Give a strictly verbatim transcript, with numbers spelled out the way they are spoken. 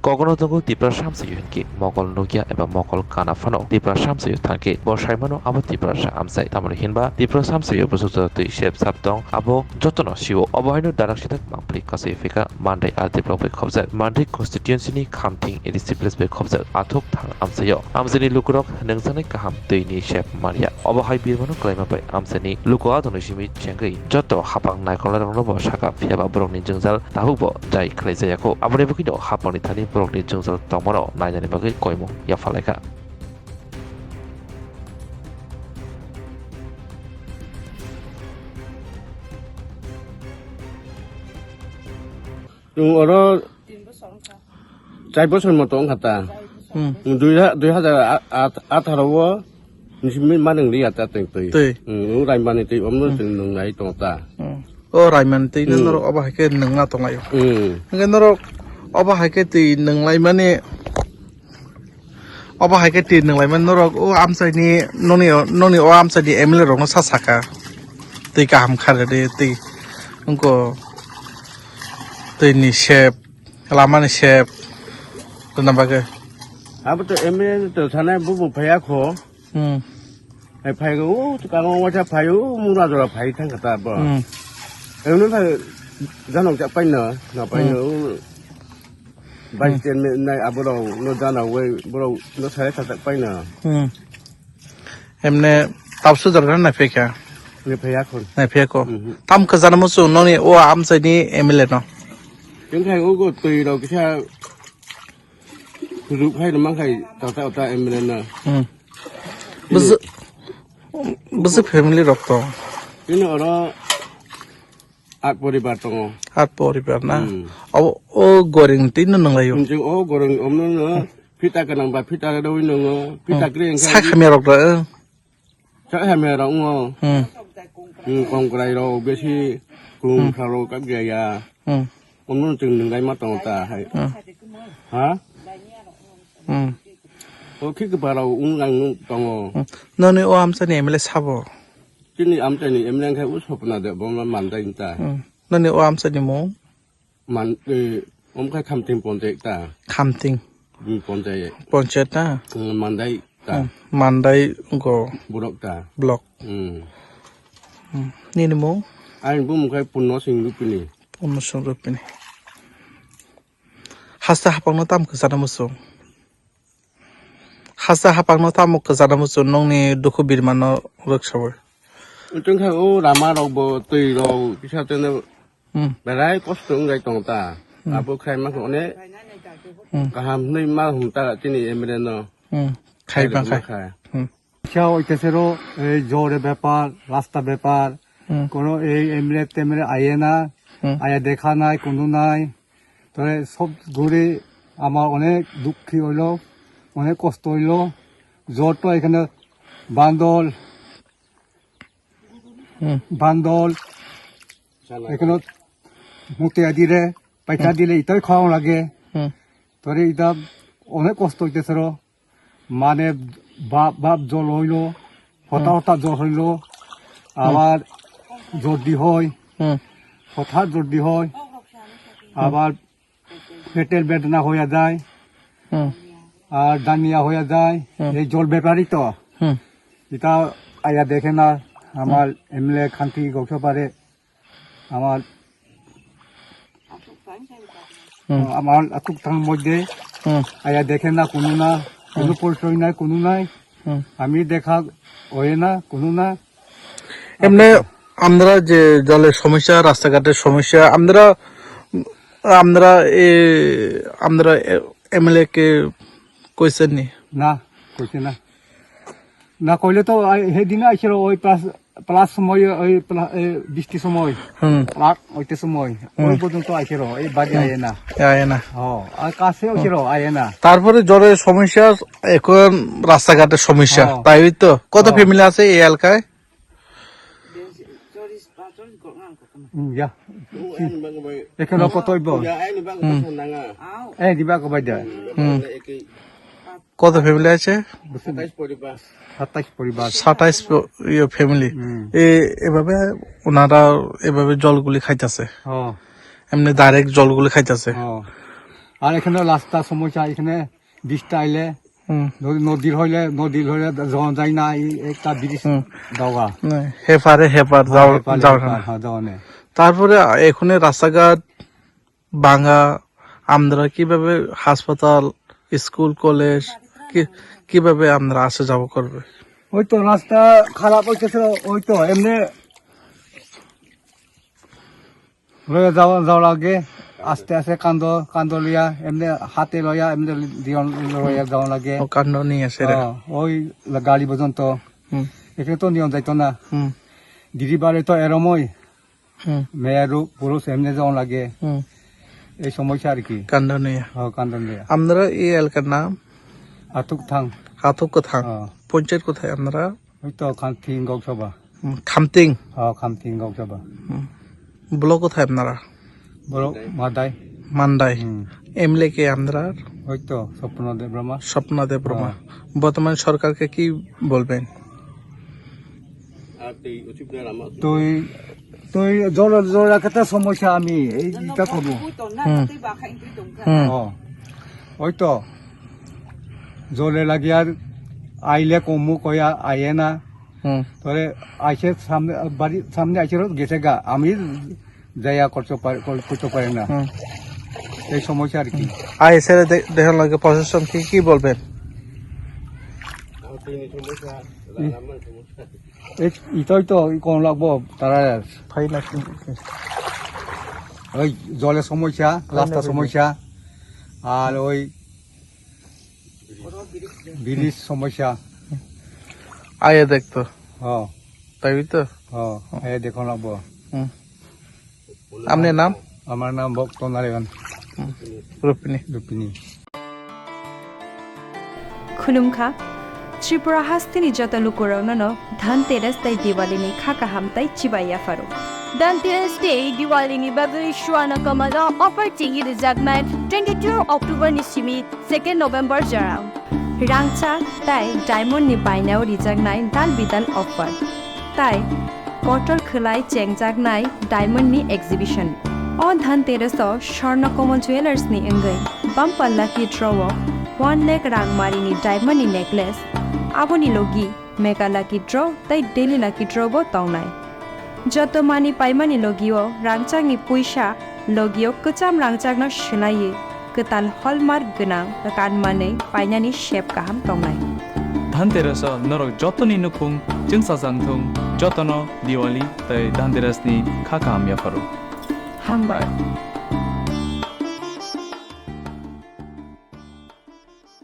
Kokono tongo Tiprasa amchaio hinkhe mokol nukya eba mokol kana phano Tiprasa amchaio thangkhe bo saimano abo Tiprasa amchai. Tamoni hinba Tiprasa amchaio bwswk joto twi sep sap tong, abo jotono sio. Obo haino darak sidak mangpli kasui phika Mandai R D block bai khobjak, Mandai constituency ni Khamthing A D C village bai khobjak Athuk Thang amchaio. Amchaini lukurok nungjaknai kaham twi ni sep manya. Obo hai birmano kwlaima bai amchaini luku adoni simi chengwi joto hapang naikolnairokno bo sakha, phiyaba borokni jwngjal tabukbo jai khlai jaya kho. Aboni bagwino hapangni thani borokni jwngjal tongmano nainani bagwi koimung yapha lai kha. Chwng oro char bosor moto wngkha ta. Hmm. Dui ha-, dui hajar atharo o nisi ma nung liya ta twi twi. Twi. Hmm, o Raimani twi omno Hmm. chwng nung nai tong ta. Hmm. O Raimani twi no Hmm. norok obo hai khe nung na tong laio. Hmm. Hingke norok obo hai khe twi nung lai mani, obo hai khe twi nung lai mani norok o amchai ni noni, noni o amchai ni M L A rok no sa saka. Twi kaham kha rw di, twi wngko twi ni sep. Lama ni sep rwna bagwi. Abo to M L A to sanai bubu phaiya kho. Hmm. Hai phai go, o to kamo wacha phai o, mura jora phai thang kata bo. Hmm. Emno phai janok chak pai no, na pai no. Hmm. Vice Hmm. chairman nai abo rok no jana wei, borok no sai sa chak pai no. Hmm. Emne tapsu jora na pheka. Ne phaiya kho. Na pheko. Mhm. Tam khajana musu noni o amchai ni M L A no. Tengkhai o go twi rok kisa ruk hai rwmang khai tata ota M L A no. Hmm. Bwswk, bwswk family rok to. Bini oro at poribar tongo. At poribar na? Hmm. Abo, o goreng twi no nung laio? Hinjing o goreng omno no Hmm. phita kanang ba phita rewi nungo. Phita Hmm. kre engkha Sa khamya rok da, eh? Sa hamya rok ngo. Hmm. Hmm, kongkrai rok besi kung Hmm. kharo kap gaya. Hmm. Omno chwng nung lai ma tongo ta hai. Hmm. Ha? Hmm. O khi kbara ung lang nung tongo. Hmm. Noni o amchani M L A sabo? Chini amchani M L A khai u Sopna de bo ma mandai ta. Hmm. Noni o amchani mung? Man, eh, om khai Khamting ponte ta. Khamting. Hmm, ponte. Ponte ta? Hmm, mandai ta. Hmm. Mandai go. Borok ta. Block. Hmm. Hmm. Nini mung? Ani bumung khai Punno Singh Rupini. Punno Singh Rupini. Hasta hapang no tam khajana musu. Hasta hapang no tamo kwchana muchung nongni dukhu birma no rwksawi. Wngkha o rama rok bo twi rok kisa tene Hmm. berai kosto wngwi tong ta. Hmm. Abo khai ma khe onek Hmm. kaham hwnwi ma hum ta chini M L A no. Hmm. Khai Khai bang khai. khai. Hmm. Kya hoitesero ei jore bepar, rasta bepar, Hmm. kono ei M L A temre aye na, Hmm. aya dekha nai, kunu nai. Tore sob guri ama onek dukhi oilo, onek kosto oilo. Jor to ekhane bandol, Hmm. bandol, ekhane muti adire, paita Hmm. dile itoi khawang lage. Hmm. Tore ita onek kosto oitesero. Mane bap, bap jol hoilo, hota Hmm. hota jol hoilo, Hmm. abar jordi hoi, Hmm. hota jordi hoi, Hmm. abar petel bedna hoya jai, Hmm. ar dania hoya jai, Hmm. ei jol bepari to. Hmm. Ita aya dekhe na, amar Hmm. M L A khanti gokhe pare. Amar, Hmm. amar atuk thang moddhe Hmm. aya dekhe na kunu na, kunu Hmm. porichoy nai, kunu nai. Hmm. Ami dekha oye na, kunu na. এমনি আমরা যে জলের সমস্যা, রাস্তাঘাটের সমস্যা, আমরা, আমরা এ, আমরা এ, এমএলএ কে কইছেন নি? না, কইছে না। না কইলে তো আই-, সেদিন আইছিল ওই প্লাস, প্লাস সময়, ওই প্লা-, এ, বৃষ্টি সময়, হুম। প্লাস ওইতে সময়, হুম। ওই পর্যন্ত আইছিল, এই বাজে হুম। আয় না। আয় না। ও, আর কাছে হুম। আইছিল, আয় না। তারপরে জ্বরের সমস্যা, এখন রাস্তাঘাটের সমস্যা, হ্যাঁ। তাই তো? কত হ্যাঁ। ফ্যামিলি আছে এই এলাকায়? হুম, ইয়া। এখানে কত হইব? হুম। এই দিবা কবাই দে। হুম। কত ফ্যামিলি আছে? সাতাইশ পরিবার। সাতাইশ পরিবার। সাতাইশ প-, ইয়ে, ফ্যামিলি। হুম। এ-, এভাবে ওনারা এভাবে জলগুলি খাইতেছে। হ্যাঁ। এমনি ডাইরেক্ট জলগুলি খাইতেছে। হ্যাঁ। আর এখানে রাস্তা সমস্যা, এখানে বৃষ্টি আইলে হুম। নদী, নদীর হইলে, নদীর হইলে জন যায় না, এই একটা ব্রিজ হুম। দেওয়া। না, হেপারে হেপার হ্যাঁ, যাও, হেপারে যাও হেপার, না। হ্যাঁ, যাওয়া নেই। তারপরে এখানে রাস্তাঘাট ভাঙা, আমরা কিভাবে হাসপাতাল, স্কুল, কলেজ, কি, কিভাবে আমরা আসা যাওয়া করবে? ওই তো রাস্তা খারাপ হইতেছে, ওই তো এমনি লইয়া যাওয়া, যাওয়া লাগে, আস্তে আস্তে কান্দ, কান্দ লইয়া, এমনি হাতে লইয়া, এমনি দিয়ন লইয়া যাওয়া লাগে। ও কান্দ নিয়ে আসে রে। হ্যাঁ, ওই গাড়ি পর্যন্ত। হুম। এখানে তো নিয়ম যাইতো না। হুম। দিদি বাড়ি তো এরমই। হুম। মেয়ারু পুরুষ এমনি যাওয়া লাগে। হুম। এই সমস্যা আর কি। কান্দ নিয়ে। হ্যাঁ, কান্দ নিয়ে। আপনারা এই এলাকার নাম? হাতুক থাং। হাতুক থাং। হ্যাঁ। পঞ্চায়েত কোথায় আপনারা? ওই তো খামতিং গৌসভা। হুম, খামতিং? হ্যাঁ, খামতিং গৌসভা। হুম। ব্লক কোথায় আপনারা? ব্লক মাদাই। মান্দাই। হুম। এমএলএ কে আপনারা? ওই তো স্বপ্ন দেববর্মা। স্বপ্ন দেববর্মা। হ্যাঁ। বর্তমান সরকারকে কি বলবেন? তুই, তুই জল, জল রাখতে সমস্যা আমি এই ইটা করবো। হুম। হুম। ও, ওই তো জলে লাগি আর আইলে কমু কয়া আইয়ে না। হুম। তোরে আইসে সামনে, বাড়ি সামনে আইসে রোদ গেছে গা, আমি যাইয়া করতে পারি, কর-, করতে পারি না। হুম। এই সমস্যা আর কি। আইসে দে-, দেখার লাগে প্রশাসন কি, কি বলবেন? এই, ইটাই তো, ই কোন লাগবো, তারা ফাইন আছে। ওই জলের সমস্যা, ফাইন রাস্তার আছে। সমস্যা, আর ওই ব্রিজ সমস্যা। আয়া দেখতো। হ্যাঁ। তাই তো? হ্যাঁ, এই দেখো লাগবো। হুম। আপনার নাম? আমার নাম ভক্ত নারায়ণ। হুম। রুপিনী। রুপিনী। Khulumkha, Tripura hasteni joto lukurokno no Dhanteras tei Diwali ni kha kaham tei chibai yapharo. Dhanteras tei Diwali ni bagwi Swarna Kamal o offer chengwi rwjaknai twenty-two October ni simi second November jora. Rangchak tei diamond ni bainao rijaknai dal bidal offer. Tai kotor khwlai chengjaknai diamond ni exhibition. O Dhanteras o Swarna Kamal Jewellers ni wngwi bumper lucky draw o one lakh rang mari ni diamond ni necklace, aboni logi mega lucky draw tei daily lucky draw bo tongnai. Joto mani paimani logio rangchakni puisa logio kwcham rangchakno swlaiwi kwtal hallmark gwnang kanmanwi painani sep kaham tongnai. Dhanteras o norok jotoni nukhung chwngsajak thung, jotono Diwali tei Dhanteras ni kha kaham yapharo. Hambai.